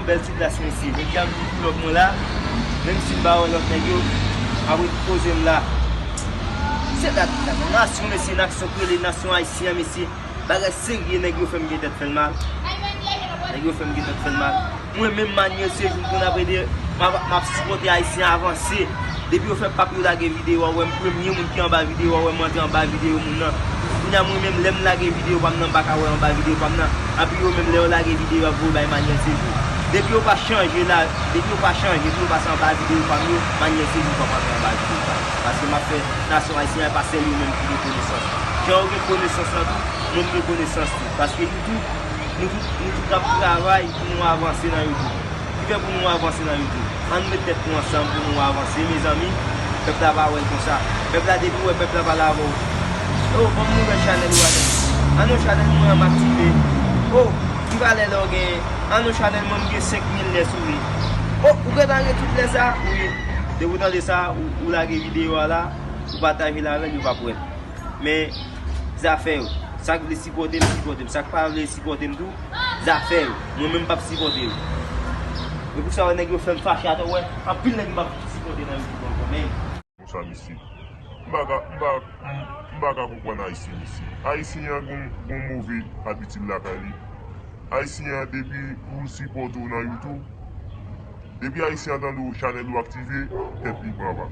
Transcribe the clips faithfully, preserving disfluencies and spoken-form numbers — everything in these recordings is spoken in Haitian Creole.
Bèl ti plas, mesye. Mesye, m di pou lòt mwen la. Menm si m pa wè lòt nèg yo, m ap ret poze m la. Se dat la, nan nasyon, mesye, nasyon k rele nasyon ayisyen an, mesye. Bagay serye, nèg yo fè m gen tèt fè l mal. Nèg yo fè m gen tèt fè l mal. Mwen menm, Manuel Sejour, pou n ap ede, m ap, m ap sipòte Ayisyen avanse. Depi yo fè pap yo lage videyo a, w wè m premye moun ki anba videyo a, w wè m antre anba videyo moun nan. Kounye a mwen menm, lè m lage videyo pa m nan, m pa ka wè anba videyo pa m nan. Anpi yo menm, lè yo lage videyo y ap voye bay Manuel Sejour. Depi yo pa chanje la, depi yo pa chanje, depi yo pase anba videyo pa m yo, Manuel Sejour p ap antre anba videyo pa m. Paske m ap fè nasyon ayisyen an, e pa sèl yo menm ki gen konesans. Jan yo gen konesans lan tou, mwen m gen konesans tou. Paske YouTube, nou tout, nou tout ap travay pou nou avanse nan YouTube. Ki fè pou nou avanse nan YouTube. Ann met tèt nou ansanm pou nou avanse, mezanmi. Pèp la pa wè l konsa. Pèp la, depi w wè pèp la pale avè w. O, ban m nouvèl chanèl ou a, nèg. An non, chanèl mwen an m aktive. O, ki valè lè w genyen? An non, chanèl mwen, m gen senk mil lè sou li. O, ou gentan gen tout lè sa? Wi. Depi w tande sa, ou, ou lage videyo a la, ou pataje l avè l, yo p ap wè l. Men, zafè yo. Sa k vle sipòte m, sipòte m. Sa k pa vle sipòte m tou, zafè yo. Mwen menm, m p ap sipòte yo. E pou sa, wè, nèg yo fè m fache atò, wè. Anpil nèg m p ap sipòte nan YouTube ankò, men. Konsa, mesye. M pa ka, m pa, m, m pa ka konprann Ayisyen, mesye. Ayisyen an gon, gon move abitid lakay li. Ayisyen an, depi pou l sipòte w nan YouTube, depi Ayisyen an tande w, chanèl ou aktive, tèt li pran va.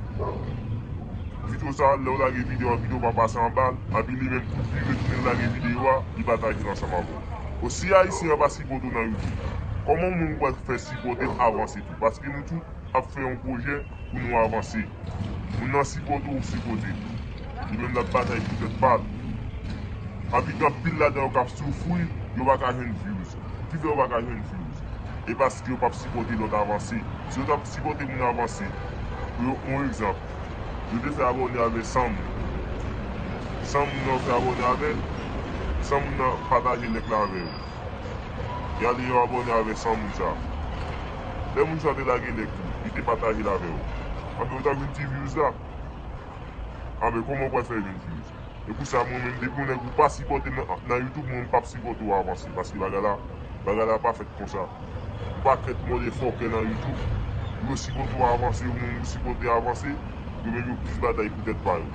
Videyo sa, lè w lage videyo a, videyo pa pase anba l, anpi li menm tou vire tounen lage videyo a, li pataje l ansanm avè w. Bon, si Ayisyen an pa sipòte w nan YouTube, kòman moun pral fè sipòte l avanse tou? Paske nou tout ap fè yon pwojè pou nou avanse. Moun nan sipòte w, sipòte. Li menm l ap batay pou tèt pa l. Anpi gen anpil ladan yo k ap soufri, yo pa ka jwenn views. Ki fè yo pa ka jwenn views? E paske yo p ap sipòte lòt avanse. Si yo t ap sipòte moun avanse, pou yo, yon egzanp, yo te fè abòne avè san moun. San moun nan yo fè abòne avè l, san moun nan pataje link la avè yo. Y ale yo abòne avè san moun sa. Lè moun sa te lage link tou, li te pataje l avè yo. Anpi yo t ap jwenn ti views la. Anben, kòman w pral fè jwenn views? E pou sa, mwen menm, depi yon nèg ou pa sipòte m nan, nan YouTube, mwen, m p ap sipòte w avanse, paske bagay la, bagay la pa fèt konsa. Yon pakèt mòde fòkè nan YouTube, pou yo sipòte w avanse, ou menm ou sipòte avanse, yo menm yo plis batay pou tèt pa yo.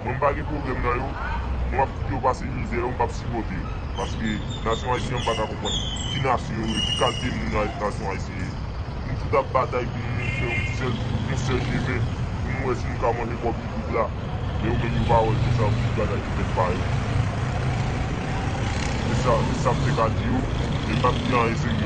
Mwen, m pa gen pwoblèm nan yo, mwen, m ap kite yo pase mizè yo, m p ap sipòte yo. Paske nasyon ayisyen an, m pa ka konprann ki nasyon yo ye, ki kalite moun nasyon ayisyen ye. Nou tout ap batay pou nou fè yon sèl, yon sèl chemen, pou nou wè si nou ka manje kòb YouTube la. Men yo menm yo pa wè l konsa, pou yo bagay pou tèt pa yo. Se sa, se sa m te ka di yo. Men m p ap di anyen serye.